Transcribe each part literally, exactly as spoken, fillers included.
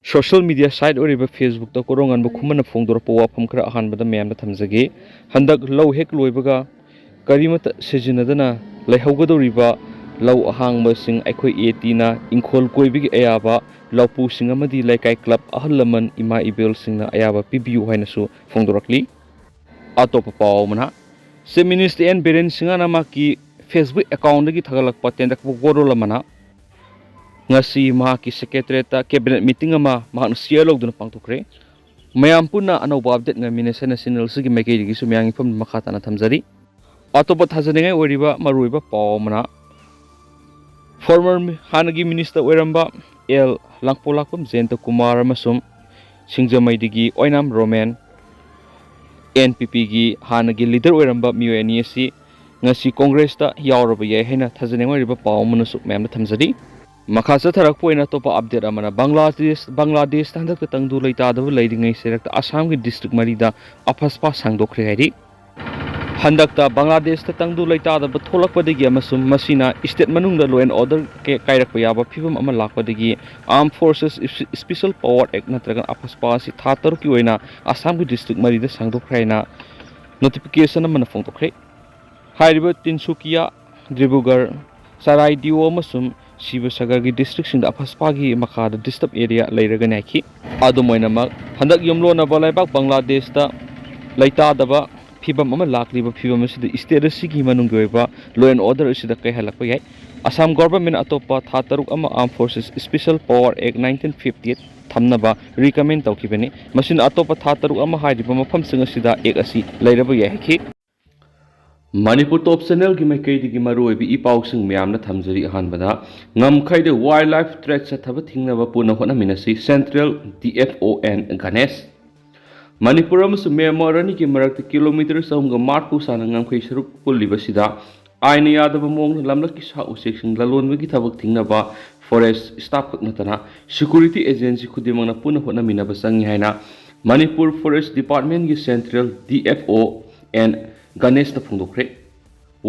Social media site ꯑꯣꯏꯔꯤꯕ Facebookꯇ ꯀꯣꯔꯧꯉꯥꯟꯕ ꯈꯨꯃꯟꯅ ꯐꯣꯡꯗꯣꯔꯛꯄ ꯋꯥꯐꯝ ꯈꯔ ꯑꯍꯥꯟꯕꯗ ꯃꯌꯥꯝꯗ ꯊꯝꯖꯒꯦ꯫ ꯍꯟꯗꯛ ꯂꯧ ꯍꯦꯛ ꯂꯣꯏꯕꯒ ꯀꯔꯤꯃꯠꯇ ꯁꯤꯖꯤꯟꯅꯗꯅ ꯂꯩꯍꯧꯒꯗꯧꯔꯤꯕ ꯂꯧ ꯑꯍꯥꯡꯕꯁꯤꯡ ꯑꯩꯈꯣꯏ ATꯅ ꯏꯪꯈꯣꯜ ꯀꯣꯏꯕꯒꯤ ꯑꯌꯥꯕ ꯂꯧꯄꯨꯁꯤꯡ ꯑꯃꯗꯤ ꯂꯩꯀꯥꯏ club ꯑꯍꯜ ꯂꯃꯟ ꯏꯃꯥ ꯏꯕꯦꯜꯁꯤꯡꯅ ꯑꯌꯥꯕ ꯄꯤꯕꯤꯌꯨ ꯍꯥꯏꯅꯁꯨ ꯐꯣꯡꯗꯣꯔꯛꯂꯤ꯫ ꯑꯇꯣꯞꯄ ꯄꯥꯎ ꯑꯃꯅ, Chief Minister N ꯕꯤꯔꯦꯟ ꯁꯤꯡꯍꯅ ꯃꯍꯥꯛꯀꯤ Facebook accountꯗꯒꯤ ꯊꯥꯒꯠꯂꯛꯄ ꯇꯦꯟꯗꯛꯄ ꯋꯥꯔꯣꯜ ꯑꯃꯅ, ꯉꯁꯤ ꯃꯍꯥꯛꯀꯤ Secretariatꯇ cabinet meeting ꯑꯃ ꯃꯍꯥꯛꯅ chair ꯂꯧꯗꯨꯅ ꯄꯥꯡꯊꯣꯛꯈ꯭ꯔꯦ꯫ ꯃꯌꯥꯝ ꯄꯨꯟꯅ ꯑꯅꯧꯕ update ꯉꯥꯏꯃꯤꯟꯅꯁꯦꯅ channel ꯑꯁꯤꯒꯤ ꯃꯥꯏꯀꯩꯗꯒꯤꯁꯨ ꯃꯌꯥꯝꯒꯤ ꯏꯐꯝꯗ ꯃꯈꯥ ꯇꯥꯅ ꯊꯝꯖꯔꯤ꯫ ꯑꯇꯣꯞꯄ ꯊꯥꯖꯅꯤꯡꯉꯥꯏ ꯑꯣꯏꯔꯤꯕ ꯃꯔꯨꯑꯣꯏꯕ ꯄꯥꯎ ꯑꯃꯅ, former ꯃꯤ-, ꯍꯥꯟꯅꯒꯤ minister ꯑꯣꯏꯔꯝꯕ ꯑꯦꯜ ꯂꯥꯡꯄꯣꯛꯂꯥꯛꯄꯝ ꯖꯌꯟꯇ ꯀꯨꯃꯥꯔ ꯑꯃꯁꯨꯡ ꯁꯤꯡꯖꯃꯩꯗꯒꯤ ꯑꯣꯏꯅꯥꯝ ꯔꯣꯃꯦꯟ, NPPꯒꯤ ꯍꯥꯟꯅꯒꯤ leader ꯑꯣꯏꯔꯝꯕ ꯃꯤꯑꯣꯏ ꯑꯅꯤ ꯑꯁꯤ ꯉꯁꯤ Congressꯇ ꯌꯥꯎꯔꯕ ꯌꯥꯏ ꯍꯥꯏꯅ ꯊꯥꯖꯅꯤꯡꯉꯥꯏ ꯑꯣꯏꯔꯤꯕ ꯄꯥꯎ ꯑꯃꯅꯁꯨ ꯃꯌꯥꯝꯗ ꯊꯝꯖꯔꯤ꯫ ꯃꯈꯥ ꯆꯠꯊꯔꯛꯄ ꯑꯣꯏꯅ ꯑꯇꯣꯞꯄ update ꯑꯃꯅ, ꯕꯪꯒ꯭ꯂꯥꯗꯦꯁ, ꯕꯪꯒ꯭ꯂꯥꯗꯦꯁꯇ ꯍꯟꯗꯛꯇ ꯇꯪꯗꯨ ꯂꯩꯇꯥꯗꯕ ꯂꯩꯔꯤꯉꯩ ꯆꯩꯔꯛꯇ ꯑꯁꯥꯝꯒꯤ district ꯃꯔꯤꯗ ꯑꯐꯁꯄꯥ ꯁꯥꯡꯗꯣꯛꯈ꯭ꯔꯦ ꯍꯥꯏꯔꯤ꯫ ꯍꯟꯗꯛꯇ ꯕꯪꯒ꯭ꯂꯥꯗꯦꯁꯇ ꯇꯪꯗꯨ ꯂꯩꯇꯥꯗꯕ ꯊꯣꯛꯂꯛꯄꯗꯒꯤ ꯑꯃꯁꯨꯡ ꯃꯁꯤꯅ state ꯃꯅꯨꯡꯗ law and order ꯀ-, ꯀꯥꯏꯔꯛꯄ ꯌꯥꯕ ꯐꯤꯕꯝ ꯑꯃ ꯂꯥꯛꯄꯗꯒꯤ Armed Forces Special Power Act ꯅꯠꯇ꯭ꯔꯒ ꯑꯐꯁꯄꯥ ꯑꯁꯤ ꯊꯥ ꯇꯔꯨꯛꯀꯤ ꯑꯣꯏꯅ ꯑꯁꯥꯝꯒꯤ district ꯃꯔꯤꯗ ꯁꯥꯡꯗꯣꯛꯈ꯭ꯔꯦ ꯍꯥꯏꯅ notification ꯑꯃꯅ ꯐꯣꯡꯗꯣꯛꯈ꯭ꯔꯦ꯫ ꯍꯥꯏꯔꯤꯕ ꯇꯤꯟꯁꯨꯀꯤꯌꯥ, ꯗꯤꯕ꯭ꯔꯨꯒꯔ, ꯆꯔꯥꯏꯗꯤꯑꯣ ꯑꯃꯁꯨꯡ ꯁꯤꯕꯁꯒꯔꯒꯤ districtꯁꯤꯡꯗ ꯑꯐꯁꯄꯥꯒꯤ ꯃꯈꯥꯗ disturb area ꯂꯩꯔꯒꯅꯤ ꯍꯥꯏꯈꯤ꯫ ꯑꯗꯨꯝ ꯑꯣꯏꯅꯃꯛ, ꯍꯟꯗꯛ ꯌꯨꯝꯂꯣꯟꯅꯕ ꯂꯩꯕꯥꯛ ꯕꯪꯒ꯭ꯂꯥꯗꯦꯁꯇ ꯂꯩꯇꯥꯗꯕ ꯐꯤꯕꯝ ꯑꯃ ꯂꯥꯛꯂꯤꯕ ꯐꯤꯕꯝ ꯑꯁꯤꯗ state ꯑꯁꯤꯒꯤ ꯃꯅꯨꯡꯒꯤ ꯑꯣꯏꯕ law and order ꯑꯁꯤꯗ ꯀꯥꯏꯍꯜꯂꯛꯄ ꯌꯥꯏ꯫ ꯑꯁꯥꯝ government ꯑꯇꯣꯞꯄ ꯊꯥ ꯇꯔꯨꯛ ꯑꯃ Armed Forces Special Power Act nineteen fifty eight ꯊꯝꯅꯕ recommend ꯇꯧꯈꯤꯕꯅꯤ꯫ ꯃꯁꯤꯅ ꯑꯇꯣꯞꯄ ꯊꯥ ꯇꯔꯨꯛ ꯑꯃ ꯍꯥꯏꯔꯤꯕ ꯃꯐꯝꯁꯤꯡ ꯑꯁꯤꯗ act ꯑꯁꯤ ꯂꯩꯔꯕ ꯌꯥꯏ ꯍꯥꯏꯈꯤ꯫ ꯃꯅꯤꯄꯨꯔ Top Channelꯒꯤ ꯃꯥꯏꯀꯩꯗꯒꯤ ꯃꯔꯨꯑꯣꯏꯕ ꯏ ꯄꯥꯎꯁꯤꯡ ꯃꯌꯥꯝꯅ ꯊꯝꯖꯔꯤ꯫ ꯑꯍꯥꯟꯕꯗ, ꯉꯝꯈꯩꯗ wildlife threat ꯆꯠꯊꯕ ꯊꯤꯡꯅꯕ ꯄꯨꯟꯅ ꯍꯣꯠꯅꯃꯤꯟꯅꯁꯤ, Central, DFO and Ganesh꯫ Manipur ꯑꯃꯁꯨꯡ ꯃ꯭ꯌꯥꯟꯃꯥꯔ ꯑꯅꯤꯒꯤ ꯃꯔꯛꯇ kilometre ꯆꯍꯨꯝꯒ ꯃꯔꯤꯐꯨ ꯁꯥꯡꯅ ꯉꯝꯈꯩ ꯁꯔꯨꯛ ꯄꯨꯜꯂꯤꯕꯁꯤꯗ ꯑꯥꯏꯟꯅ ꯌꯥꯗꯕ ꯃꯑꯣꯡꯗ ꯂꯝꯂꯛꯀꯤ ꯁꯥ ꯎꯆꯦꯛꯁꯤꯡ ꯂꯂꯣꯟꯕꯒꯤ ꯊꯕꯛ ꯊꯤꯡꯅꯕ forest staff ꯈꯛ ꯅꯠꯇꯅ security agency ꯈꯨꯗꯤꯡꯃꯛꯅ ꯄꯨꯟꯅ ꯍꯣꯠꯅꯃꯤꯟꯅꯕ ꯆꯪꯏ ꯍꯥꯏꯅ Manipur Forest Departmentꯀꯤ Central DFO N Ganeshꯅ ꯐꯣꯡꯗꯣꯛꯈ꯭ꯔꯦ꯫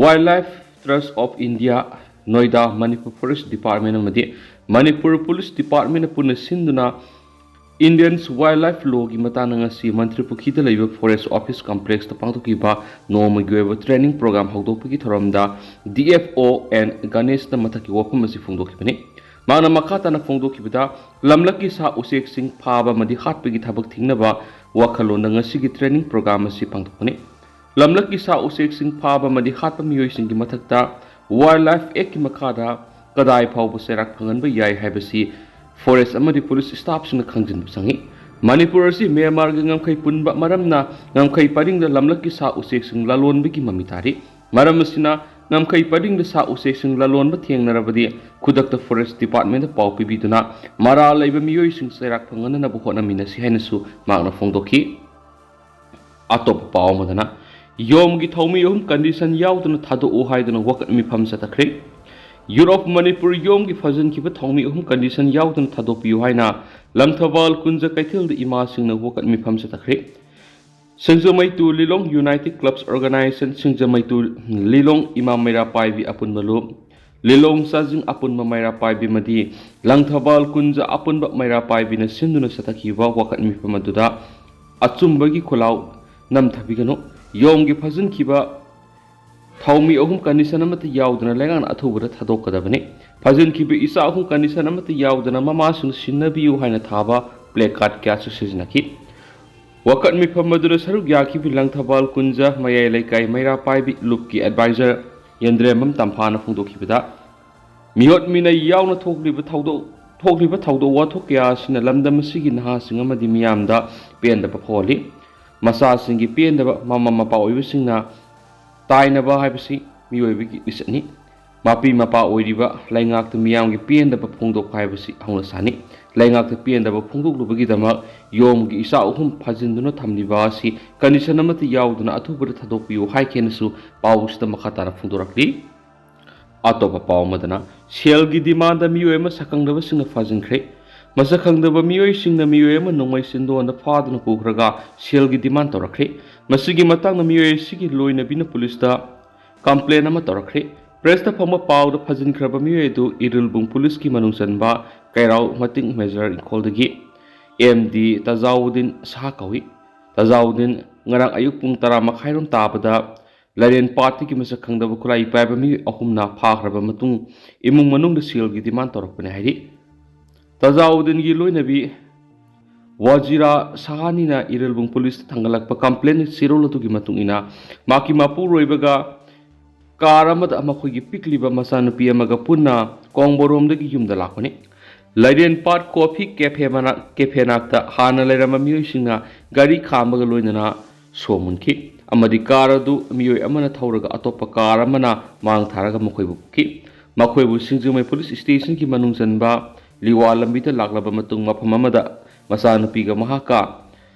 Wildlife Trust of India, ꯅꯣꯏꯗꯥ, Manipur Forest Department ꯑꯃꯗꯤ ꯃꯅꯤꯄꯨꯔ Police Departmentꯅ ꯄꯨꯟꯅ ꯁꯤꯟꯗꯨꯅ Indians Wildlife Law ꯒꯤ ꯃꯇꯥꯡꯗ ꯉꯁꯤ ꯃꯟꯇ꯭ꯔꯤ ꯄꯨꯈ꯭ꯔꯤꯗ ꯂꯩꯕ Forest Office Complex ꯇ ꯄꯥꯡꯊꯣꯛꯈꯤꯕ ꯅꯣꯡꯃꯒꯤ ꯑꯣꯏꯕ training program ꯍꯧꯗꯣꯛꯄꯒꯤ ꯊꯧꯔꯝꯗ D F O N ꯒꯅꯦꯁꯅ ꯃꯊꯛꯀꯤ ꯋꯥꯐꯝ ꯑꯁꯤ ꯐꯣꯡꯗꯣꯛꯈꯤꯕꯅꯤ꯫ ꯃꯍꯥꯛꯅ ꯃꯈꯥ ꯇꯥꯅ ꯐꯣꯡꯗꯣꯛꯈꯤꯕꯗ, ꯂꯝꯂꯛꯀꯤ ꯁꯥ ꯎꯆꯦꯛꯁꯤꯡ ꯐꯥꯕ ꯑꯃꯗꯤ ꯍꯥꯠꯄꯒꯤ ꯊꯕꯛ ꯊꯤꯡꯅꯕ ꯋꯥꯈꯜꯂꯣꯟꯗ ꯉꯁꯤꯒꯤ training program ꯑꯁꯤ ꯄꯥꯡꯊꯣꯛꯄꯅꯤ꯫ ꯂꯝꯂꯛꯀꯤ ꯁꯥ ꯎꯆꯦꯛꯁꯤꯡ ꯐꯥꯕ ꯑꯃꯗꯤ ꯍꯥꯠꯄ ꯃꯤꯑꯣꯏꯁꯤꯡꯒꯤ ꯃꯊꯛꯇ Wildlife Act ꯀꯤ ꯃꯈꯥꯗ ꯀꯗꯥꯏ ꯐꯥꯎꯕ ꯆꯩꯔꯥꯛ ꯐꯪꯍꯟꯕ ꯌꯥꯏ ꯍꯥꯏꯕꯁꯤ Forest ꯑꯃꯗꯤ police staff ꯁꯤꯡꯅ ꯈꯪꯖꯤꯟꯕ ꯆꯪꯏ꯫ ꯃꯅꯤꯄꯨꯔ ꯑꯁꯤ ꯃ꯭ꯌꯥꯟꯃꯥꯔꯒꯤ ꯉꯝꯈꯩ ꯄꯨꯟꯕ ꯃꯔꯝꯅ ꯉꯝꯈꯩ ꯄꯔꯤꯡꯗ ꯂꯝꯂꯛꯀꯤ ꯁꯥ ꯎꯆꯦꯛꯁꯤꯡ ꯂꯂꯣꯟꯕꯒꯤ ꯃꯃꯤ ꯇꯥꯔꯤ꯫ ꯃꯔꯝ ꯑꯁꯤꯅ ꯉꯝꯈꯩ ꯄꯔꯤꯡꯗ ꯁꯥ ꯎꯆꯦꯛꯁꯤꯡ ꯂꯂꯣꯟꯕ ꯊꯦꯡꯅꯔꯕꯗꯤ ꯈꯨꯗꯛꯇ Forest Department ꯇ ꯄꯥꯎ ꯄꯤꯕꯤꯗꯨꯅ ꯃꯔꯥꯜ ꯂꯩꯕ ꯃꯤꯑꯣꯏꯁꯤꯡ ꯆꯩꯔꯥꯛ ꯐꯪꯍꯟꯅꯅꯕ ꯍꯣꯠꯅꯃꯤꯟꯅꯁꯤ ꯍꯥꯏꯅꯁꯨ ꯃꯍꯥꯛꯅ ꯐꯣꯡꯗꯣꯛꯈꯤ꯫ ꯑꯇꯣꯞꯄ ꯄꯥꯎ ꯑꯃꯗꯅ, ꯌꯣꯝꯒꯤ ꯊꯧꯃꯤ ꯑꯍꯨꯝ condition ꯌꯥꯎꯗꯅ ꯊꯥꯗꯣꯛꯎ ꯍꯥꯏꯗꯨꯅ ꯋꯥꯀꯠ ꯃꯤꯐꯝ ꯆꯠꯊꯈ꯭ꯔꯦ꯫ Youth of Manipur ꯌꯣꯝꯒꯤ ꯐꯥꯖꯤꯟꯈꯤꯕ ꯊꯧꯃꯤ ꯑꯍꯨꯝ condition ꯌꯥꯎꯗꯅ ꯊꯥꯗꯣꯛꯄꯤꯌꯨ ꯍꯥꯏꯅ ꯂꯪꯊꯕꯥꯜ ꯀꯨꯟꯖ ꯀꯩꯊꯦꯜꯗ ꯏꯃꯥꯁꯤꯡꯅ ꯋꯥꯀꯠ ꯃꯤꯐꯝ ꯆꯠꯊꯈ꯭ꯔꯦ꯫ ꯁꯤꯡꯖꯃꯩ to Lilong United Clubs Organization, Singjamei to ꯂꯤꯂꯣꯡ ꯏꯃꯥ ꯃꯩꯔꯥ ꯄꯥꯏꯕꯤ ꯑꯄꯨꯟꯕ ꯂꯨꯞ, ꯂꯤꯂꯣꯡ ꯆꯥꯖꯤꯡ ꯑꯄꯨꯟꯕ ꯃꯩꯔꯥ ꯄꯥꯏꯕꯤ ꯑꯃꯗꯤ ꯂꯪꯊꯕꯥꯜ ꯀꯨꯟꯖ ꯑꯄꯨꯟꯕ ꯃꯩꯔꯥ ꯄꯥꯏꯕꯤꯅ ꯁꯤꯟꯗꯨꯅ ꯆꯠꯊꯈꯤꯕ ꯋꯥꯀꯠ ꯃꯤꯐꯝ ꯑꯗꯨꯗ ꯑꯆꯨꯝꯕꯒꯤ ꯈꯣꯜꯂꯥꯎ ꯅꯝꯊꯕꯤꯒꯅꯨ, ꯌꯣꯝꯒꯤ ꯐꯥꯖꯤꯟꯈꯤꯕ ꯊꯧꯃꯤ ꯑꯍꯨꯝ condition ꯑꯃꯠꯇ ꯌꯥꯎꯗꯅ ꯂꯩꯉꯥꯛꯅ ꯑꯊꯨꯕꯗ ꯊꯥꯗꯣꯛꯀꯗꯕꯅꯤ꯫ ꯐꯥꯖꯤꯟꯈꯤꯕ ꯏꯆꯥ ꯑꯍꯨꯝ condition ꯑꯃꯠꯇ ꯌꯥꯎꯗꯅ ꯃꯃꯥꯁꯤꯡꯅ ꯁꯤꯟꯅꯕꯤꯌꯨ ꯍꯥꯏꯅ ꯊꯥꯕ placard ꯀꯌꯥꯁꯨ ꯁꯤꯖꯤꯟꯅꯈꯤ꯫ ꯋꯥꯀꯠ ꯃꯤꯐꯝ ꯑꯗꯨꯗ ꯁꯔꯨꯛ ꯌꯥꯈꯤꯕ ꯂꯪꯊꯕꯥꯜ ꯀꯨꯟꯖ ꯃꯌꯥꯏ ꯂꯩꯀꯥꯏ ꯃꯩꯔꯥ ꯄꯥꯏꯕꯤ ꯂꯨꯞꯀꯤ advisor ꯌꯦꯟꯗ꯭ꯔꯦꯝꯕꯝ ꯇꯝꯐꯥꯅ ꯐꯣꯡꯗꯣꯛꯈꯤꯕꯗ, ꯃꯤꯑꯣꯠ ꯃꯤꯅꯩ ꯌꯥꯎꯅ ꯊꯣꯛꯂꯤꯕ ꯊꯧꯗꯣꯛ, ꯊꯣꯛꯂꯤꯕ ꯊꯧꯗꯣꯛ ꯋꯥꯊꯣꯛ ꯀꯌꯥ ꯑꯁꯤꯅ ꯂꯝꯗꯝ ꯑꯁꯤꯒꯤ ꯅꯍꯥꯁꯤꯡ ꯑꯃꯗꯤ ꯃꯤꯌꯥꯝꯗ ꯄꯦꯟꯗꯕ ꯐꯥꯎꯍꯜꯂꯤ꯫ ꯃꯆꯥꯁꯤꯡꯒꯤ ꯄꯦꯟꯗꯕ, ꯃꯃꯥ ꯃꯄꯥ ꯑꯣꯏꯕꯁꯤꯡꯅ ꯇꯥꯏꯅꯕ ꯍꯥꯏꯕꯁꯤ ꯃꯤꯑꯣꯏꯕꯒꯤ ꯂꯤꯆꯠꯅꯤ꯫ ꯃꯄꯤ ꯃꯄꯥ ꯑꯣꯏꯔꯤꯕ ꯂꯩꯉꯥꯛꯇ ꯃꯤꯌꯥꯝꯒꯤ ꯄꯦꯟꯗꯕ ꯐꯣꯡꯗꯣꯛꯄ ꯍꯥꯏꯕꯁꯤ ꯍꯧꯅꯁꯥꯅꯤ꯫ ꯂꯩꯉꯥꯛꯇ ꯄꯦꯟꯗꯕ ꯐꯣꯡꯗꯣꯛꯂꯨꯕꯒꯤꯗꯃꯛ ꯌꯣꯝꯒꯤ ꯏꯆꯥ ꯑꯍꯨꯝ ꯐꯥꯖꯤꯟꯗꯨꯅ ꯊꯝꯂꯤꯕ ꯑꯁꯤ condition ꯑꯃꯠꯇ ꯌꯥꯎꯗꯅ ꯑꯊꯨꯕꯗ ꯊꯥꯗꯣꯛꯄꯤꯌꯨ ꯍꯥꯏꯈꯤ ꯍꯥꯏꯅꯁꯨ ꯄꯥꯎ ꯑꯁꯤꯗ ꯃꯈꯥ ꯇꯥꯅ ꯐꯣꯡꯗꯣꯔꯛꯂꯤ꯫ ꯑꯇꯣꯞꯄ ꯄꯥꯎ ꯑꯃꯗꯅ, ꯁꯦꯜꯒꯤ demand ꯗ ꯃꯤꯑꯣꯏ ꯑꯃ ꯁꯛꯈꯪꯗꯕꯁꯤꯡꯅ ꯐꯥꯖꯤꯟꯈ꯭ꯔꯦ꯫ ꯃꯁꯛ ꯈꯪꯗꯕ ꯃꯤꯑꯣꯏꯁꯤꯡꯅ ꯃꯤꯑꯣꯏ ꯑꯃ ꯅꯣꯡꯃꯩ ꯆꯤꯟꯗꯣꯟꯗ ꯐꯥꯗꯨꯅ ꯄꯨꯈ꯭ꯔꯒ ꯁꯦꯜꯒꯤ demand ꯇꯧꯔꯛꯈ꯭ꯔꯦ꯫ ꯃꯁꯤꯒꯤ ꯃꯇꯥꯡꯗ ꯃꯤꯑꯣꯏ ꯑꯁꯤꯒꯤ ꯂꯣꯏꯅꯕꯤꯅ police ꯇ complain ꯑꯃ ꯇꯧꯔꯛꯈ꯭ꯔꯦ꯫ Press ꯇ ꯐꯪꯕ ꯄꯥꯎꯗ ꯐꯥꯖꯤꯟꯈ꯭ꯔꯕ ꯃꯤꯑꯣꯏ ꯑꯗꯨ ꯏꯔꯤꯜꯕꯨꯡ police ꯀꯤ ꯃꯅꯨꯡ ꯆꯟꯕ ꯀꯩꯔꯥꯎ ꯃꯇꯤꯡ ꯃꯦꯖꯔ ꯏꯪꯈꯣꯜꯗꯒꯤ ꯑꯦꯝ ꯗꯤ ꯇꯖꯥꯎꯗꯤꯟ ꯁꯍꯥ ꯀꯧꯏ꯫ ꯇꯖꯥꯎꯗꯤꯟ ꯉꯔꯥꯡ ꯑꯌꯨꯛ ꯄꯨꯡ ꯇꯔꯥ ꯃꯈꯥꯏꯔꯣꯝ ꯇꯥꯕꯗ ꯂꯥꯏꯔꯦꯟ ꯄꯥꯠꯇꯒꯤ ꯃꯁꯛ ꯈꯪꯗꯕ ꯈꯨꯠꯂꯥꯏ ꯄꯥꯏꯕ ꯃꯤꯑꯣꯏ ꯑꯍꯨꯝꯅ ꯐꯥꯈ꯭ꯔꯕ ꯃꯇꯨꯡ ꯏꯃꯨꯡ ꯃꯅꯨꯡꯗ ꯁꯦꯜꯒꯤ ꯗꯤꯃꯥꯟ ꯇꯧꯔꯛꯄꯅꯤ ꯍꯥꯏꯔꯤ꯫ ꯇꯖꯥꯎꯗꯤꯟꯒꯤ ꯂꯣꯏꯅꯕꯤ ꯋꯥꯖꯤꯔꯥ ꯁꯍꯥꯅꯤꯅ ꯏꯔꯤꯜꯕꯨꯡ ꯄꯨꯂꯤꯁꯇ ꯊꯥꯡꯒꯠꯂꯛꯄ ꯀꯝꯄ꯭ꯂꯦꯟ ꯆꯦꯔꯣꯜ ꯑꯗꯨꯒꯤ ꯃꯇꯨꯡ ꯏꯟꯅ ꯃꯍꯥꯛꯀꯤ ꯃꯄꯨꯔꯣꯏꯕꯒ ꯀꯥꯔ ꯑꯃꯗ ꯃꯈꯣꯏꯒꯤ ꯄꯤꯛꯂꯤꯕ ꯃꯆꯥꯅꯨꯄꯤ ꯑꯃꯒ ꯄꯨꯟꯅ ꯀꯣꯡꯕꯣꯔꯣꯝꯗꯒꯤ ꯌꯨꯝꯗ ꯂꯥꯛꯄꯅꯤ꯫ ꯂꯥꯏꯔꯦꯟꯄꯥꯠ ꯀꯣꯐꯤ ꯀꯦꯐꯦ ꯃꯅꯥꯛ, ꯀꯦꯐꯦ ꯅꯥꯛꯇ ꯍꯥꯟꯅ ꯂꯩꯔꯝꯕ ꯃꯤꯑꯣꯏꯁꯤꯡꯅ ꯒꯥꯔꯤ ꯈꯥꯝꯕꯒ ꯂꯣꯏꯅꯅ ꯁꯣꯝ ꯃꯨꯟꯈꯤ ꯑꯃꯗꯤ ꯀꯥꯔ ꯑꯗꯨ ꯃꯤꯑꯣꯏ ꯑꯃꯅ ꯊꯧꯔꯒ ꯑꯇꯣꯞꯄ ꯀꯥꯔ ꯑꯃꯅ ꯃꯥꯡ ꯊꯥꯔꯒ ꯃꯈꯣꯏꯕꯨ ꯄꯨꯈꯤ꯫ ꯃꯈꯣꯏꯕꯨ ꯁꯤꯡꯖꯃꯩ ꯄꯨꯂꯤꯁ ꯁ꯭ꯇꯦꯁꯟꯒꯤ ꯃꯅꯨꯡ ꯆꯟꯕ ꯂꯤꯋꯥ ꯂꯝꯕꯤꯗ ꯂꯥꯛꯂꯕ ꯃꯇꯨꯡ ꯃꯐꯝ ꯑꯃꯗ ꯃꯆꯥꯅꯨꯄꯤꯒ ꯃꯍꯥꯛꯀ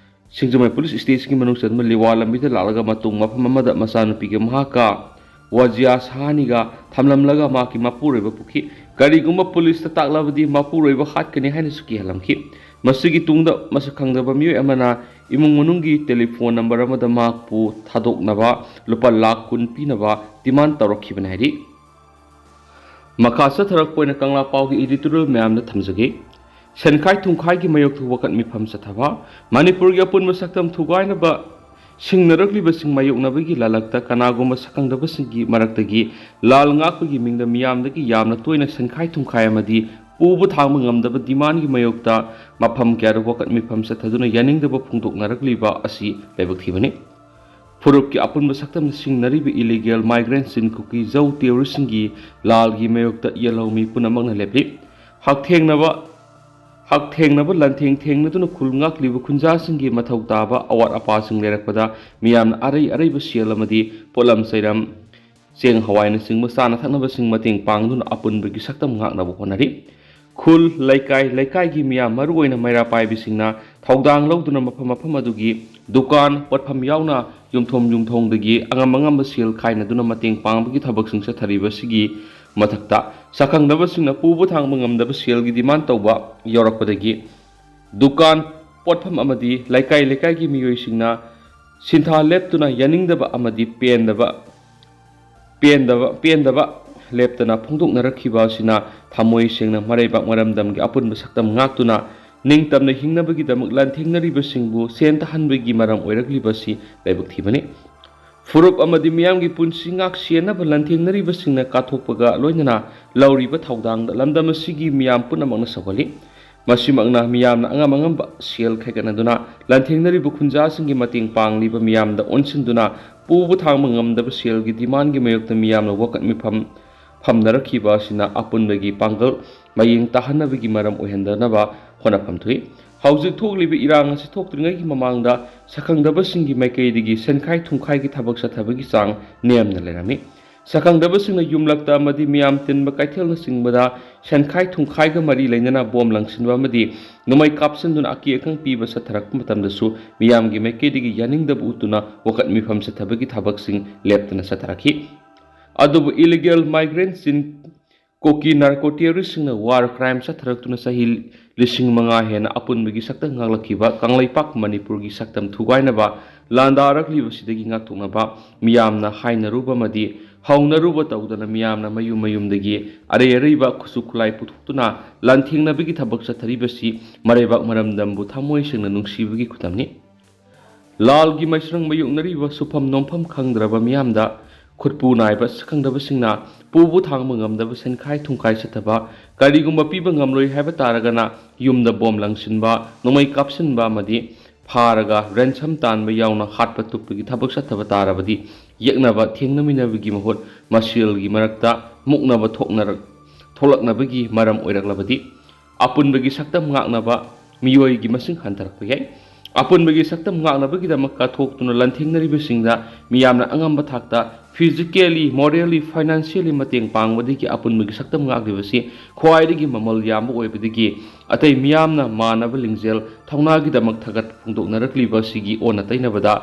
ꯁꯤꯡꯖꯃꯩ ꯄꯨꯂꯤꯁ ꯁ꯭ꯇꯦꯁꯟꯒꯤ ꯃꯅꯨꯡ ꯆꯟꯕ ꯂꯤꯋꯥ ꯂꯝꯕꯤꯗ ꯂꯥꯛꯂꯒ ꯃꯇꯨꯡ ꯃꯐꯝ ꯑꯃꯗ ꯃꯆꯥꯅꯨꯄꯤꯒ ꯃꯍꯥꯛꯀ ꯋꯥꯖꯤꯌꯥ ꯁꯍꯥꯅꯤꯒ ꯊꯝꯂꯝꯂꯒ ꯃꯍꯥꯛꯀꯤ ꯃꯄꯨꯔꯣꯏꯕ ꯄꯨꯈꯤ꯫ ꯀꯔꯤꯒꯨꯝꯕ ꯄꯨꯂꯤꯁꯇ ꯇꯥꯛꯂꯕꯗꯤ ꯃꯄꯨꯔꯣꯏꯕ ꯍꯥꯠꯀꯅꯤ ꯍꯥꯏꯅꯁꯨ ꯀꯤꯍꯜꯂꯝꯈꯤ꯫ ꯃꯁꯤꯒꯤ ꯇꯨꯡꯗ ꯃꯁꯛ ꯈꯪꯗꯕ ꯃꯤꯑꯣꯏ ꯑꯃꯅ ꯏꯃꯨꯡ ꯃꯅꯨꯡꯒꯤ ꯇꯦꯂꯤꯐꯣꯟ ꯅꯝꯕꯔ ꯑꯃꯗ ꯃꯍꯥꯛꯄꯨ ꯊꯥꯗꯣꯛꯅꯕ ꯂꯨꯄꯥ ꯂꯥꯈ ꯀꯨꯟ ꯄꯤꯅꯕ ꯗꯤꯃꯥꯟ ꯇꯧꯔꯛꯈꯤꯕꯅꯤ ꯍꯥꯏꯔꯤ꯫ ꯃꯈꯥ ꯆꯠꯊꯔꯛꯄ ꯑꯣꯏꯅ ꯀꯪꯂꯥ ꯄꯥꯎꯒꯤ editorial ꯃꯌꯥꯝꯗ ꯊꯝꯖꯒꯦ꯫ ꯁꯦꯟꯈꯥꯏ ꯊꯨꯝꯈꯥꯏꯒꯤ ꯃꯥꯌꯣꯛꯇ ꯋꯥꯀꯠ ꯃꯤꯐꯝ ꯆꯠꯊꯕ꯫ ꯃꯅꯤꯄꯨꯔꯒꯤ ꯑꯄꯨꯟꯕ ꯁꯛꯇꯝ ꯊꯨꯒꯥꯏꯅꯕ ꯁꯤꯡꯅꯔꯛꯂꯤꯕꯁꯤꯡ ꯃꯥꯌꯣꯛꯅꯕꯒꯤ ꯂꯥꯂꯛꯇ ꯀꯅꯥꯒꯨꯝꯕ ꯁꯛꯈꯪꯗꯕꯁꯤꯡꯒꯤ ꯃꯔꯛꯇꯒꯤ ꯂꯥꯜ ꯉꯥꯛꯄꯒꯤ ꯃꯤꯡꯗ ꯃꯤꯌꯥꯝꯗꯒꯤ ꯌꯥꯝꯅ ꯇꯣꯏꯅ ꯁꯦꯟꯈꯥꯏ ꯊꯨꯝꯈꯥꯏ ꯑꯃꯗꯤ ꯄꯨꯕ ꯊꯥꯡꯕ ꯉꯝꯗꯕ ꯗꯤꯃꯥꯟꯒꯤ ꯃꯥꯌꯣꯛꯇ ꯃꯐꯝ ꯀꯌꯥꯗ ꯋꯥꯀꯠ ꯃꯤꯐꯝ ꯆꯠꯊꯗꯨꯅ ꯌꯥꯅꯤꯡꯗꯕ ꯐꯣꯡꯗꯣꯛꯅꯔꯛꯂꯤꯕ ꯑꯁꯤ ꯂꯥꯏꯕꯛ ꯊꯤꯕꯅꯤ꯫ ꯐꯨꯔꯨꯞꯀꯤ ꯑꯄꯨꯟꯕ ꯁꯛꯇꯝꯅ ꯁꯤꯡꯅꯔꯤꯕ illegal migrant ꯆꯤꯟ ꯀꯨꯀꯤ ꯖꯧ terroristꯁꯤꯡꯒꯤ ꯂꯥꯜꯒꯤ ꯃꯥꯌꯣꯛꯇ ꯌꯦꯜꯍꯧꯃꯤ ꯄꯨꯝꯅꯃꯛꯅ ꯂꯦꯞꯂꯤ꯫ ꯍꯛꯊꯦꯡꯅꯕ ꯍꯛꯊꯦꯡꯅꯕ ꯂꯥꯟꯊꯦꯡ ꯊꯦꯡꯅꯗꯨꯅ ꯈꯨꯜ ꯉꯥꯛꯂꯤꯕ ꯈꯨꯟꯖꯥꯁꯤꯡꯒꯤ ꯃꯊꯧ ꯇꯥꯕ ꯑꯋꯥꯠ ꯑꯄꯥꯁꯤꯡ ꯂꯩꯔꯛꯄꯗ ꯃꯤꯌꯥꯝꯅ ꯑꯔꯩ ꯑꯔꯩꯕ ꯁꯦꯜ ꯑꯃꯗꯤ ꯄꯣꯠꯂꯝ ꯆꯩꯔꯝ, ꯆꯦꯡ ꯍꯋꯥꯏꯅꯆꯤꯡꯕ ꯆꯥꯅ ꯊꯛꯅꯕꯁꯤꯡ ꯃꯇꯦꯡ ꯄꯥꯡꯗꯨꯅ ꯑꯄꯨꯟꯕꯒꯤ ꯁꯛꯇꯝ ꯉꯥꯛꯅꯕ ꯍꯣꯠꯅꯔꯤ꯫ ꯈꯨꯜ, ꯂꯩꯀꯥꯏ, ꯂꯩꯀꯥꯏꯒꯤ ꯃꯤꯌꯥꯝ, ꯃꯔꯨꯑꯣꯏꯅ ꯃꯩꯔꯥ ꯄꯥꯏꯕꯤꯁꯤꯡꯅ ꯊꯧꯗꯥꯡ ꯂꯧꯗꯨꯅ ꯃꯐꯝ ꯃꯐꯝ ꯑꯗꯨꯒꯤ ꯗꯨꯀꯥꯟ, ꯄꯣꯠꯐꯝ ꯌꯥꯎꯅ ꯌꯨꯝꯊꯣꯡ ꯌꯨꯝꯊꯣꯡꯗꯒꯤ ꯑꯉꯝ ꯑꯉꯝꯕ ꯁꯦꯜ ꯈꯥꯏꯅꯗꯨꯅ ꯃꯇꯦꯡ ꯄꯥꯡꯕꯒꯤ ꯊꯕꯛꯁꯤꯡ ꯆꯠꯊꯔꯤꯕ ꯑꯁꯤꯒꯤ ꯃꯊꯛꯇ, ꯁꯛꯈꯪꯗꯕꯁꯤꯡꯅ ꯄꯨꯕ ꯊꯥꯡꯕ ꯉꯝꯗꯕ ꯁꯦꯜꯒꯤ demand ꯇꯧꯕ ꯌꯥꯎꯔꯛꯄꯗꯒꯤ ꯗꯨꯀꯥꯟ, ꯄꯣꯠꯐꯝ ꯑꯃꯗꯤ ꯂꯩꯀꯥꯏ ꯂꯩꯀꯥꯏꯒꯤ ꯃꯤꯑꯣꯏꯁꯤꯡꯅ ꯁꯤꯟꯊꯥ ꯂꯦꯞꯇꯨꯅ ꯌꯥꯅꯤꯡꯗꯕ ꯑꯃꯗꯤ ꯄꯦꯟꯗꯕ, ꯄꯦꯟꯗꯕ, ꯄꯦꯟꯗꯕ ꯂꯦꯞꯇꯅ ꯐꯣꯡꯗꯣꯛꯅꯔꯛꯈꯤꯕ ꯑꯁꯤꯅ ꯊꯃꯣꯏ ꯁꯦꯡꯅ ꯃꯔꯩꯕꯥꯛ ꯃꯔꯝꯗꯝꯒꯤ ꯑꯄꯨꯟꯕ ꯁꯛꯇꯝ ꯉꯥꯛꯇꯨꯅ ꯅꯤꯡꯇꯝꯅ ꯍꯤꯡꯅꯕꯒꯤꯗꯃꯛ ꯂꯥꯟꯊꯦꯡꯅꯔꯤꯕꯁꯤꯡꯕꯨ ꯁꯦꯟ ꯇꯥꯍꯟꯕꯒꯤ ꯃꯔꯝ ꯑꯣꯏꯔꯛꯂꯤꯕ ꯑꯁꯤ ꯂꯥꯏꯕꯛ ꯊꯤꯕꯅꯤ꯫ ꯐꯨꯔꯨꯞ ꯑꯃꯗꯤ ꯃꯤꯌꯥꯝꯒꯤ ꯄꯨꯟꯁꯤ ꯉꯥꯛ ꯁꯦꯟꯅꯕ ꯂꯥꯟꯊꯦꯡꯅꯔꯤꯕꯁꯤꯡꯅ ꯀꯥꯊꯣꯛꯄꯒ ꯂꯣꯏꯅꯅ ꯂꯧꯔꯤꯕ ꯊꯧꯗꯥꯡꯗ ꯂꯝꯗꯝ ꯑꯁꯤꯒꯤ ꯃꯤꯌꯥꯝ ꯄꯨꯝꯅꯃꯛꯅ ꯁꯧꯒꯠꯂꯤ꯫ ꯃꯁꯤꯃꯛꯅ ꯃꯤꯌꯥꯝꯅ ꯑꯉꯝ ꯑꯉꯝꯕ ꯁꯦꯜ ꯈꯥꯏꯒꯠꯅꯗꯨꯅ ꯂꯥꯟꯊꯦꯡꯅꯔꯤꯕ ꯈꯨꯟꯖꯥꯁꯤꯡꯒꯤ ꯃꯇꯦꯡ ꯄꯥꯡꯂꯤꯕ ꯃꯤꯌꯥꯝꯗ ꯑꯣꯟꯁꯤꯟꯗꯨꯅ ꯄꯨꯕ ꯊꯥꯡꯕ ꯉꯝꯗꯕ ꯁꯦꯜꯒꯤ ꯗꯤꯃꯥꯟꯒꯤ ꯃꯥꯌꯣꯛꯇ ꯃꯤꯌꯥꯝꯅ ꯋꯥꯀꯠ ꯃꯤꯐꯝ ꯐꯝꯅꯔꯛꯈꯤꯕ ꯑꯁꯤꯅ ꯑꯄꯨꯟꯕꯒꯤ ꯄꯥꯡꯒꯜ ꯃꯌꯦꯡ ꯇꯥꯍꯟꯅꯕꯒꯤ ꯃꯔꯝ ꯑꯣꯏꯍꯟꯗꯅꯕ ꯍꯣꯠꯅꯐꯝ ꯊꯣꯛꯏ꯫ ꯍꯧꯖꯤꯛ ꯊꯣꯛꯂꯤꯕ ꯏꯔꯥꯡ ꯑꯁꯤ ꯊꯣꯛꯇ꯭ꯔꯤꯉꯩꯒꯤ ꯃꯃꯥꯡꯗ ꯁꯛꯈꯪꯗꯕꯁꯤꯡꯒꯤ ꯃꯥꯏꯀꯩꯗꯒꯤ ꯁꯦꯟꯈꯥꯏ ꯊꯨꯝꯈꯥꯏꯒꯤ ꯊꯕꯛ ꯆꯠꯊꯕꯒꯤ ꯆꯥꯡ ꯅꯦꯝꯅ ꯂꯩꯔꯝꯃꯤ꯫ ꯁꯛꯈꯪꯗꯕꯁꯤꯡꯅ ꯌꯨꯝꯂꯛꯇ ꯑꯃꯗꯤ ꯃꯤꯌꯥꯝ ꯇꯤꯟꯕ ꯀꯩꯊꯦꯜꯅꯆꯤꯡꯕꯗ ꯁꯦꯟꯈꯥꯏ ꯊꯨꯝꯈꯥꯏꯒ ꯃꯔꯤ ꯂꯩꯅꯅ ꯕꯣꯝ ꯂꯪꯁꯤꯟꯕ ꯑꯃꯗꯤ ꯅꯣꯡꯃꯩ ꯀꯥꯞꯁꯤꯟꯗꯨꯅ ꯑꯀꯤ ꯑꯈꯪ ꯄꯤꯕ ꯆꯠꯊꯔꯛꯄ ꯃꯇꯝꯗꯁꯨ ꯃꯤꯌꯥꯝꯒꯤ ꯃꯥꯏꯀꯩꯗꯒꯤ ꯌꯥꯅꯤꯡꯗꯕ ꯎꯠꯇꯨꯅ ꯋꯥꯀꯠ ꯃꯤꯐꯝ ꯆꯠꯊꯕꯒꯤ ꯊꯕꯛꯁꯤꯡ ꯂꯦꯞꯇꯅ ꯆꯠꯊꯔꯛꯈꯤ꯫ ꯑꯗꯨꯕꯨ illegal migrants in Kuki narco terroristꯁꯤꯡꯅ war crime ꯆꯠꯊꯔꯛꯇꯨꯅ ꯆꯍꯤ ꯂꯤꯁꯤꯡ ꯃꯉꯥ ꯍꯦꯟꯅ ꯑꯄꯨꯟꯕꯒꯤ ꯁꯛꯇꯝ ꯉꯥꯛꯂꯛꯈꯤꯕ ꯀꯪꯂꯩꯄꯥꯛ ꯃꯅꯤꯄꯨꯔꯒꯤ ꯁꯛꯇꯝ ꯊꯨꯒꯥꯏꯅꯕ ꯂꯥꯟꯗꯥꯔꯛꯂꯤꯕꯁꯤꯗꯒꯤ ꯉꯥꯛꯊꯣꯛꯅꯕ ꯃꯤꯌꯥꯝꯅ ꯍꯥꯏꯅꯔꯨꯕ ꯑꯃꯗꯤ ꯍꯧꯅꯔꯨꯕ ꯇꯧꯗꯅ ꯃꯤꯌꯥꯝꯅ ꯃꯌꯨꯝ ꯃꯌꯨꯝꯗꯒꯤ ꯑꯔꯩ ꯑꯔꯩꯕ ꯈꯨꯠꯁꯨ ꯈꯨꯠꯂꯥꯏ ꯄꯨꯊꯣꯛꯇꯨꯅ ꯂꯥꯟꯊꯦꯡꯅꯕꯒꯤ ꯊꯕꯛ ꯆꯠꯊꯔꯤꯕꯁꯤ ꯃꯔꯩꯕꯥꯛ ꯃꯔꯝꯗꯝꯕꯨ ꯊꯃꯣꯏ ꯁꯦꯡꯅ ꯅꯨꯡꯁꯤꯕꯒꯤ ꯈꯨꯗꯝꯅꯤ꯫ ꯂꯥꯜꯒꯤ ꯃꯩꯁ꯭ꯔꯪ ꯃꯥꯌꯣꯛꯅꯔꯤꯕ ꯁꯨꯐꯝ ꯅꯣꯝꯐꯝ ꯈꯪꯗ꯭ꯔꯕ ꯃꯤꯌꯥꯝꯗ ꯈꯨꯠꯄꯨ ꯅꯥꯏꯕ ꯁꯛꯈꯪꯗꯕꯁꯤꯡꯅ ꯄꯨꯕ ꯊꯥꯡꯕ ꯉꯝꯗꯕ ꯁꯦꯟꯈꯥꯏ ꯊꯨꯝꯈꯥꯏ ꯆꯠꯊꯕ, ꯀꯔꯤꯒꯨꯝꯕ ꯄꯤꯕ ꯉꯝꯂꯣꯏ ꯍꯥꯏꯕ ꯇꯥꯔꯒꯅ ꯌꯨꯝꯗ ꯕꯣꯝ ꯂꯪꯁꯤꯟꯕ, ꯅꯣꯡꯃꯩ ꯀꯥꯞꯁꯤꯟꯕ ꯑꯃꯗꯤ ꯐꯥꯔꯒ ransom ꯇꯥꯟꯕ ꯌꯥꯎꯅ ꯍꯥꯠꯄ ꯇꯨꯞꯄꯒꯤ ꯊꯕꯛ ꯆꯠꯊꯕ ꯇꯥꯔꯕꯗꯤ ꯌꯦꯛꯅꯕ ꯊꯦꯡꯅꯃꯤꯟꯅꯕꯒꯤ ꯃꯍꯨꯠ ꯃꯁꯦꯜꯒꯤ ꯃꯔꯛꯇ ꯃꯨꯛꯅꯕ ꯊꯣꯛꯅꯔꯛ-, ꯊꯣꯛꯂꯛꯅꯕꯒꯤ ꯃꯔꯝ ꯑꯣꯏꯔꯛꯂꯕꯗꯤ ꯑꯄꯨꯟꯕꯒꯤ ꯁꯛꯇꯝ ꯉꯥꯛꯅꯕ ꯃꯤꯑꯣꯏꯒꯤ ꯃꯁꯤꯡ ꯍꯟꯊꯔꯛꯄ ꯌꯥꯏ꯫ ꯑꯄꯨꯟꯕꯒꯤ ꯁꯛꯇꯝ ꯉꯥꯛꯅꯕꯒꯤꯗꯃꯛ ꯀꯠꯊꯣꯛꯇꯨꯅ ꯂꯥꯟꯊꯦꯡꯅꯔꯤꯕꯁꯤꯡꯗ ꯃꯤꯌꯥꯝꯅ ꯑꯉꯝꯕ ꯊꯥꯛꯇ physically, morally, financially ꯃꯇꯦꯡ ꯄꯥꯡꯕꯗꯒꯤ ꯑꯄꯨꯟꯕꯒꯤ ꯁꯛꯇꯝ ꯉꯥꯛꯂꯤꯕꯁꯤ ꯈ꯭ꯋꯥꯏꯗꯒꯤ ꯃꯃꯜ ꯌꯥꯝꯕ ꯑꯣꯏꯕꯗꯒꯤ ꯑꯇꯩ ꯃꯤꯌꯥꯝꯅ ꯃꯥꯟꯅꯕ ꯂꯤꯡꯖꯦꯜ ꯊꯧꯅꯥꯒꯤꯗꯃꯛ ꯊꯥꯒꯠ ꯐꯣꯡꯗꯣꯛꯅꯔꯛꯂꯤꯕ ꯑꯁꯤꯒꯤ ꯑꯣꯟꯅ ꯇꯩꯅꯕꯗ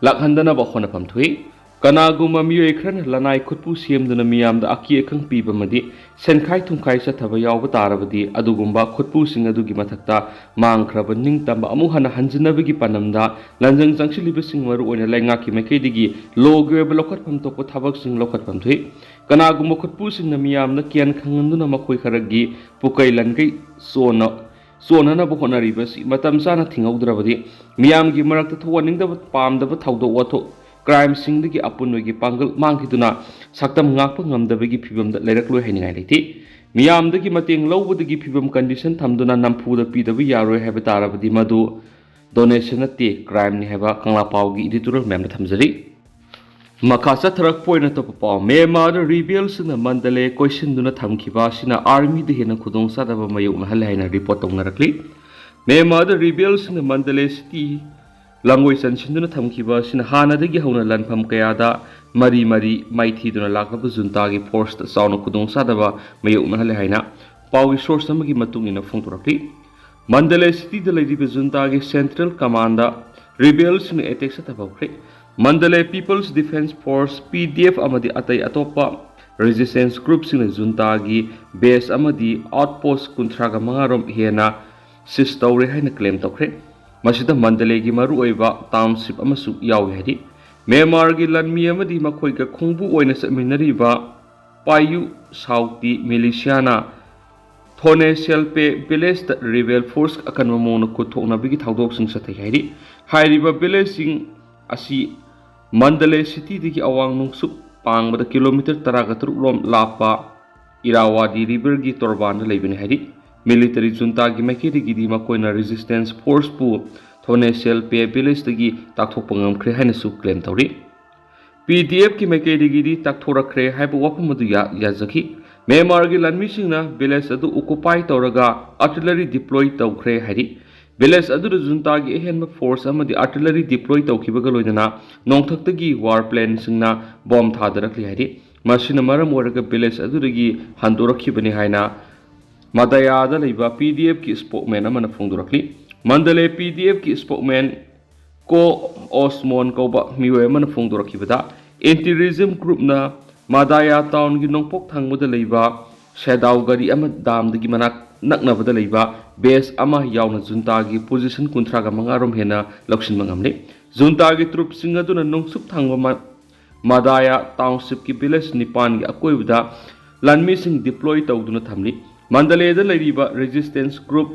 ꯂꯥꯛꯍꯟꯗꯅꯕ ꯍꯣꯠꯅꯐꯝ ꯊꯣꯛꯏ꯫ ꯀꯅꯥꯒꯨꯝꯕ ꯃꯤꯑꯣꯏ ꯈꯔꯅ ꯂꯅꯥꯏ ꯈꯨꯠꯄꯨ ꯁꯦꯝꯗꯨꯅ ꯃꯤꯌꯥꯝꯗ ꯑꯀꯤ ꯑꯈꯪ ꯄꯤꯕ ꯑꯃꯗꯤ ꯁꯦꯟꯈꯥꯏ ꯊꯨꯝꯈꯥꯏ ꯆꯠꯊꯕ ꯌꯥꯎꯕ ꯇꯥꯔꯕꯗꯤ, ꯑꯗꯨꯒꯨꯝꯕ ꯈꯨꯠꯄꯨꯁꯤꯡ ꯑꯗꯨꯒꯤ ꯃꯊꯛꯇ ꯃꯥꯡꯈ꯭ꯔꯕ ꯅꯤꯡꯇꯝꯕ ꯑꯃꯨꯛ ꯍꯟꯅ ꯍꯟꯖꯤꯟꯅꯕꯒꯤ ꯄꯥꯟꯗꯝꯗ ꯂꯥꯟꯖꯪ ꯆꯪꯁꯤꯜꯂꯤꯕꯁꯤꯡ, ꯃꯔꯨꯑꯣꯏꯅ ꯂꯩꯉꯥꯛꯀꯤ ꯃꯥꯏꯀꯩꯗꯒꯤ ꯂꯣꯒꯤ ꯑꯣꯏꯕ ꯂꯧꯈꯠꯐꯝ ꯊꯣꯛꯄ ꯊꯕꯛꯁꯤꯡ ꯂꯧꯈꯠꯐꯝ ꯊꯣꯛꯏ꯫ ꯀꯅꯥꯒꯨꯝꯕ ꯈꯨꯠꯄꯨꯁꯤꯡꯅ ꯃꯤꯌꯥꯝꯅ ꯀꯤꯌꯥꯟ ꯈꯪꯍꯟꯗꯨꯅ ꯃꯈꯣꯏ ꯈꯔꯒꯤ ꯄꯨꯀꯩ ꯂꯟꯒꯩ ꯆꯣꯟꯅ ꯆꯣꯟꯅꯅꯕ ꯍꯣꯠꯅꯔꯤꯕ ꯑꯁꯤ ꯃꯇꯝ ꯆꯥꯅ ꯊꯤꯡꯍꯧꯗ꯭ꯔꯕꯗꯤ ꯃꯤꯌꯥꯝꯒꯤ ꯃꯔꯛꯇ ꯊꯣꯛꯍꯟꯅꯤꯡꯗꯕ ꯄꯥꯝꯗꯕ ꯊꯧꯗꯣꯛ ꯋꯥꯊꯣꯛ, crimeꯁꯤꯡꯗꯒꯤ ꯑꯄꯨꯟꯕꯒꯤ ꯄꯥꯡꯒꯜ ꯃꯥꯡꯈꯤꯗꯨꯅ ꯁꯛꯇꯝ ꯉꯥꯛꯄ ꯉꯝꯗꯕꯒꯤ ꯐꯤꯕꯝꯗ ꯂꯩꯔꯛꯂꯣꯏ ꯍꯥꯏꯅꯤꯡꯉꯥꯏ ꯂꯩꯇꯦ꯫ ꯃꯤꯌꯥꯝꯗꯒꯤ ꯃꯇꯦꯡ ꯂꯧꯕꯗꯒꯤ ꯐꯤꯕꯝ condition ꯊꯝꯗꯨꯅ ꯅꯝꯐꯨꯗ ꯄꯤꯗꯕ ꯌꯥꯔꯣꯏ ꯍꯥꯏꯕ ꯇꯥꯔꯕꯗꯤ ꯃꯗꯨ donation ꯅꯠꯇꯦ, crimeꯅꯤ ꯍꯥꯏꯕ ꯀꯪꯂꯥ ꯄꯥꯎꯒꯤ editorial ꯃꯌꯥꯝꯗ ꯊꯝꯖꯔꯤ꯫ ꯃꯈꯥ ꯆꯠꯊꯔꯛꯄ ꯑꯣꯏꯅ ꯑꯇꯣꯞꯄ ꯄꯥꯎ, ꯃ꯭ꯌꯥꯟꯃꯥꯔꯗ rebelꯁꯤꯡꯅ ꯃꯟꯗꯂꯦ ꯀꯣꯏꯁꯤꯟꯗꯨꯅ ꯊꯝꯈꯤꯕ ꯑꯁꯤꯅ armyꯗ ꯍꯦꯟꯅ ꯈꯨꯗꯣꯡꯆꯥꯗꯕ ꯃꯥꯌꯣꯛꯅꯍꯜꯂꯦ ꯍꯥꯏꯅ report ꯇꯧꯅꯔꯛꯂꯤ꯫ ꯃ꯭ꯌꯥꯟꯃꯥꯔꯗ rebelꯁꯤꯡꯅ ꯃꯟꯗꯂꯦ city ꯂꯥꯡꯒꯣꯏ ꯆꯟꯁꯤꯟꯗꯨꯅ ꯊꯝꯈꯤꯕ ꯑꯁꯤꯅ ꯍꯥꯟꯅꯗꯒꯤ ꯍꯧꯅ ꯂꯥꯟꯐꯝ ꯀꯌꯥꯗ ꯃꯔꯤ ꯃꯔꯤ ꯃꯥꯏꯊꯤꯗꯨꯅ ꯂꯥꯛꯂꯕ ꯖꯨꯟꯇꯥꯒꯤ forceꯇ ꯆꯥꯎꯅ ꯈꯨꯗꯣꯡꯆꯥꯗꯕ ꯃꯥꯌꯣꯛꯅꯍꯜꯂꯦ ꯍꯥꯏꯅ ꯄꯥꯎꯒꯤ source ꯑꯃꯒꯤ ꯃꯇꯨꯡ ꯏꯟꯅ ꯐꯣꯡꯗꯣꯔꯛꯂꯤ꯫ ꯃꯟꯗꯂꯦ cityꯗ ꯂꯩꯔꯤꯕ ꯖꯨꯟꯇꯥꯒꯤ central commandꯗ rebelꯁꯤꯡꯅ attack ꯆꯠꯊꯕ ꯍꯧꯈ꯭ꯔꯦ꯫ Mandalay People's Defence Force, P D F, ꯑꯃꯗꯤ ꯑꯇꯩ ꯑꯇꯣꯞꯄ resistance groupꯁꯤꯡꯅ ꯖꯨꯟꯇꯥꯒꯤ base ꯑꯃꯗꯤ outpost ꯀꯨꯟꯊ꯭ꯔꯥꯒ ꯃꯉꯥ ꯔꯣꯝ ꯍꯦꯟꯅ seize ꯇꯧꯔꯦ ꯍꯥꯏꯅ claim ꯇꯧꯈ꯭ꯔꯦ꯫ ꯃꯁꯤꯗ ꯃꯟꯗꯂꯦꯒꯤ ꯃꯔꯨꯑꯣꯏꯕ township ꯑꯃꯁꯨ ꯌꯥꯎꯏ ꯍꯥꯏꯔꯤ꯫ ꯃ꯭ꯌꯥꯟꯃꯥꯔꯒꯤ ꯂꯥꯟꯃꯤ ꯑꯃꯗꯤ ꯃꯈꯣꯏꯒ ꯈꯣꯡꯕꯨ ꯑꯣꯏꯅ ꯆꯠꯃꯤꯟꯅꯔꯤꯕ ꯄꯥꯏꯌꯨ ꯁꯥꯎꯇꯤ militiaꯅ ꯊꯣꯅꯦ ꯁꯦꯜꯄꯦ villageꯇ rebel force ꯑꯀꯟꯕ ꯃꯑꯣꯡꯗ ꯈꯨꯠ ꯊꯣꯛꯅꯕꯒꯤ ꯊꯧꯗꯣꯛꯁꯤꯡ ꯆꯠꯊꯩ ꯍꯥꯏꯔꯤ꯫ ꯍꯥꯏꯔꯤꯕ villageꯁꯤꯡ ꯑꯁꯤ ꯃꯟꯗꯂꯦ cityꯗꯒꯤ ꯑꯋꯥꯡ ꯅꯣꯡꯆꯨꯞ ꯄꯥꯡꯕꯗ kilometre ꯇꯔꯥꯒ ꯇꯔꯨꯛ ꯔꯣꯝ ꯂꯥꯞꯄ ꯏꯔꯥꯋꯥꯗꯤ riverꯒꯤ ꯇꯣꯔꯕꯥꯟꯗ ꯂꯩꯕꯅꯤ ꯍꯥꯏꯔꯤ꯫ Military ꯖꯨꯟꯇꯥꯒꯤ ꯃꯥꯏꯀꯩꯗꯒꯤꯗꯤ ꯃꯈꯣꯏꯅ resistance forceꯄꯨ ꯊꯣꯅꯦ ꯁꯦꯜꯄꯦ villageꯇꯒꯤ ꯇꯥꯛꯊꯣꯛꯄ ꯉꯝꯈ꯭ꯔꯦ ꯍꯥꯏꯅꯁꯨ claim ꯇꯧꯔꯤ꯫ P D Fꯀꯤ ꯃꯥꯏꯀꯩꯗꯒꯤꯗꯤ ꯇꯥꯛꯊꯣꯔꯛꯈ꯭ꯔꯦ ꯍꯥꯏꯕ ꯋꯥꯐꯝ ꯑꯗꯨ ꯌꯥ-, ꯌꯥꯖꯈꯤ꯫ ꯃ꯭ꯌꯥꯟꯃꯥꯔꯒꯤ ꯂꯥꯟꯃꯤꯁꯤꯡꯅ village ꯑꯗꯨ occupy ꯇꯧꯔꯒ artillery deploy ꯇꯧꯈ꯭ꯔꯦ ꯍꯥꯏꯔꯤ꯫ Village ꯑꯗꯨꯗ ꯖꯨꯟꯇꯥꯒꯤ ꯑꯍꯦꯟꯕ force ꯑꯃꯗꯤ artillery deploy ꯇꯧꯈꯤꯕꯒ ꯂꯣꯏꯅꯅ ꯅꯣꯡꯊꯛꯇꯒꯤ war planeꯁꯤꯡꯅ bomb ꯊꯥꯗꯔꯛꯂꯤ ꯍꯥꯏꯔꯤ꯫ ꯃꯁꯤꯅ ꯃꯔꯝ ꯑꯣꯏꯔꯒ village ꯑꯗꯨꯗꯒꯤ ꯍꯟꯗꯣꯔꯛꯈꯤꯕꯅꯤ ꯍꯥꯏꯅ ꯃꯗꯥꯌꯥꯗ ꯂꯩꯕ P D Fꯀꯤ spokesman ꯑꯃꯅ ꯐꯣꯡꯗꯣꯔꯛꯂꯤ꯫ ꯃꯟꯗꯂꯦ P D Fꯀꯤ spokesman ꯀꯣ ꯑꯣꯁꯃꯣꯟ ꯀꯧꯕ ꯃꯤꯑꯣꯏ ꯑꯃꯅ ꯐꯣꯡꯗꯣꯔꯛꯈꯤꯕꯗ, anti-regime groupꯅ ꯃꯗꯥꯌꯥ townꯒꯤ ꯅꯣꯡꯄꯣꯛ ꯊꯪꯕꯗ ꯂꯩꯕ ꯁꯦꯗꯥꯎ ꯒꯥꯔꯤ ꯑꯃ damꯗꯒꯤ ꯃꯅꯥꯛ ꯅꯛꯅꯕꯗ ꯂꯩꯕ base ꯑꯃ ꯌꯥꯎꯅ ꯖꯨꯟꯇꯥꯒꯤ position ꯀꯨꯟꯊ꯭ꯔꯥꯒ ꯃꯉꯥ ꯔꯣꯝ ꯍꯦꯟꯅ ꯂꯧꯁꯤꯟꯕ ꯉꯝꯂꯦ꯫ ꯖꯨꯟꯇꯥꯒꯤ troopꯁꯤꯡ ꯑꯗꯨꯅ ꯅꯣꯡꯆꯨꯞ ꯊꯪꯕ ꯃ-, ꯃꯗꯥꯌꯥ townshipꯀꯤ village ꯅꯤꯄꯥꯟꯒꯤ ꯑꯀꯣꯏꯕꯗ ꯂꯥꯟꯃꯤꯁꯤꯡ deploy ꯇꯧꯗꯨꯅ ꯊꯝꯂꯤ꯫ ꯃꯟꯗꯂꯦꯗ ꯂꯩꯔꯤꯕ resistance group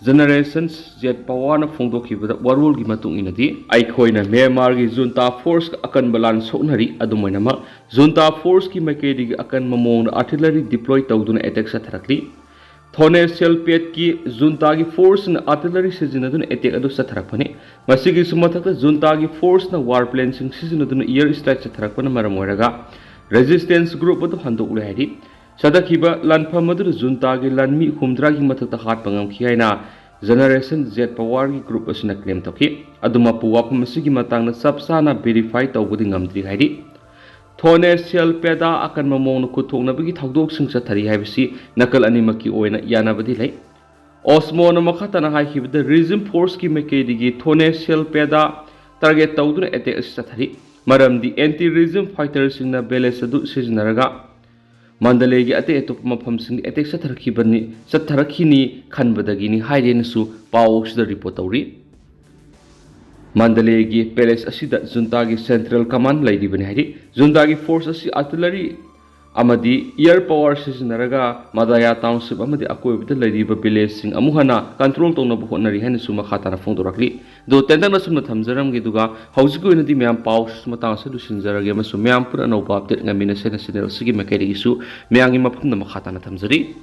Generation Z Power ꯅ ꯐꯣꯡꯗꯣꯛꯈꯤꯕꯗ ꯋꯥꯔꯣꯜꯒꯤ ꯃꯇꯨꯡ ꯏꯟꯅꯗꯤ, ꯑꯩꯈꯣꯏꯅ ꯃ꯭ꯌꯥꯟꯃꯥꯔꯒꯤ ꯖꯨꯟꯇꯥ ꯐꯣꯔꯁꯀ ꯑꯀꯟꯕ ꯂꯥꯟ ꯁꯣꯛꯅꯔꯤ꯫ ꯑꯗꯨꯝ ꯑꯣꯏꯅꯃꯛ, ꯖꯨꯟꯇꯥ ꯐꯣꯔꯁꯀꯤ ꯃꯥꯏꯀꯩꯗꯒꯤ ꯑꯀꯟꯕ ꯃꯑꯣꯡꯗ artillery deploy ꯇꯧꯗꯨꯅ attack ꯆꯠꯊꯔꯛꯂꯤ꯫ ꯊꯣꯅꯦ ꯁꯦꯜꯄꯦꯠꯀꯤ ꯖꯨꯟꯇꯥꯒꯤ ꯐꯣꯔꯁꯅ artillery ꯁꯤꯖꯤꯟꯅꯗꯨꯅ attack ꯑꯗꯨ ꯆꯠꯊꯔꯛꯄꯅꯤ꯫ ꯃꯁꯤꯒꯤꯁꯨ ꯃꯊꯛꯇ, ꯖꯨꯟꯇꯥꯒꯤ ꯐꯣꯔꯁꯅ warplaneꯁꯤꯡ ꯁꯤꯖꯤꯟꯅꯗꯨꯅ air strike ꯆꯠꯊꯔꯛꯄꯅ ꯃꯔꯝ ꯑꯣꯏꯔꯒ resistance group ꯑꯗꯨ ꯍꯟꯗꯣꯛꯂꯦ ꯍꯥꯏꯔꯤ꯫ ꯆꯠꯊꯈꯤꯕ ꯂꯥꯟꯐꯝ ꯑꯗꯨꯗ ꯖꯨꯟꯇꯥꯒꯤ ꯂꯥꯟꯃꯤ ꯍꯨꯝꯗ꯭ꯔꯥꯒꯤ ꯃꯊꯛꯇ ꯍꯥꯠꯄ ꯉꯝꯈꯤ ꯍꯥꯏꯅ Generation Z Powerꯒꯤ group ꯑꯁꯤꯅ claim ꯇꯧꯈꯤ꯫ ꯑꯗꯨꯃꯛꯄꯨ, ꯋꯥꯐꯝ ꯑꯁꯤꯒꯤ ꯃꯇꯥꯡꯗ ꯆꯞ ꯆꯥꯅ verify ꯇꯧꯕꯗꯤ ꯉꯝꯗ꯭ꯔꯤ ꯍꯥꯏꯔꯤ꯫ ꯊꯣꯅꯦ ꯁꯦꯜꯄꯦꯗ ꯑꯀꯟꯕ ꯃꯑꯣꯡꯗ ꯈꯨꯠꯊꯣꯛꯅꯕꯒꯤ ꯊꯧꯗꯣꯛꯁꯤꯡ ꯆꯠꯊꯔꯤ ꯍꯥꯏꯕꯁꯤ ꯅꯥꯀꯜ ꯑꯅꯤꯃꯛꯀꯤ ꯑꯣꯏꯅ ꯌꯥꯅꯕꯗꯤ ꯂꯩ꯫ ꯑꯣꯁꯃꯣꯅ ꯃꯈꯥ ꯇꯥꯅ ꯍꯥꯏꯈꯤꯕꯗ, regime forceꯀꯤ ꯃꯥꯏꯀꯩꯗꯒꯤ ꯊꯣꯅꯦ ꯁꯦꯜꯄꯦꯗ target ꯇꯧꯗꯨꯅ attack ꯑꯁꯤ ꯆꯠꯊꯔꯤ꯫ ꯃꯔꯝꯗꯤ anti regime fighterꯁꯤꯡꯅ village ꯑꯗꯨ ꯁꯤꯖꯤꯟꯅꯔꯒ ꯃꯟꯗꯂꯦꯒꯤ ꯑꯇꯩ ꯑꯇꯣꯞꯄ ꯃꯐꯝꯁꯤꯡꯗ attack ꯆꯠꯊꯔꯛꯈꯤꯕꯅꯤ, ꯆꯠꯊꯔꯛꯈꯤꯅꯤ ꯈꯟꯕꯗꯒꯤꯅꯤ ꯍꯥꯏꯔꯦꯅꯁꯨ ꯄꯥꯎ ꯑꯁꯤꯗ report ꯇꯧꯔꯤ꯫ ꯃꯟꯗꯂꯦꯒꯤ palace ꯑꯁꯤꯗ ꯖꯨꯟꯇꯥꯒꯤ central command ꯂꯩꯔꯤꯕꯅꯤ ꯍꯥꯏꯔꯤ꯫ ꯖꯨꯟꯇꯥꯒꯤ force ꯑꯁꯤ artillery ꯑꯃꯗꯤ air power ꯁꯤꯖꯤꯟꯅꯔꯒ ꯃꯗꯥꯌꯥ township ꯑꯃꯗꯤ ꯑꯀꯣꯏꯕꯗ ꯂꯩꯔꯤꯕ villageꯁꯤꯡ ꯑꯃꯨꯛ ꯍꯟꯅ control ꯇꯧꯅꯕ ꯍꯣꯠꯅꯔꯤ ꯍꯥꯏꯅꯁꯨ ꯃꯈꯥ ꯇꯥꯅ ꯐꯣꯡꯗꯣꯔꯛꯂꯤ꯫ ꯑꯗꯣ ꯇꯦꯟꯇꯛꯅ ꯁꯨꯝꯅ ꯊꯝꯖꯔꯝꯒꯦ, ꯑꯗꯨꯒ ꯍꯧꯖꯤꯛꯀꯤ ꯑꯣꯏꯅꯗꯤ ꯃꯌꯥꯝ ꯄꯥꯎ ꯃꯇꯥꯡ ꯑꯁꯤꯗ ꯂꯣꯏꯁꯤꯟꯖꯔꯒꯦ, ꯑꯃꯁꯨꯡ ꯃꯌꯥꯝ ꯄꯨꯟꯅ ꯑꯅꯧꯕ update ꯉꯥꯏꯃꯤꯟꯅꯁꯦꯅ channel ꯑꯁꯤꯒꯤ ꯃꯥꯏꯀꯩꯗꯒꯤꯁꯨ ꯃꯌꯥꯝꯒꯤ ꯃꯐꯝꯗ ꯃꯈꯥ ꯇꯥꯅ ꯊꯝꯖꯔꯤ꯫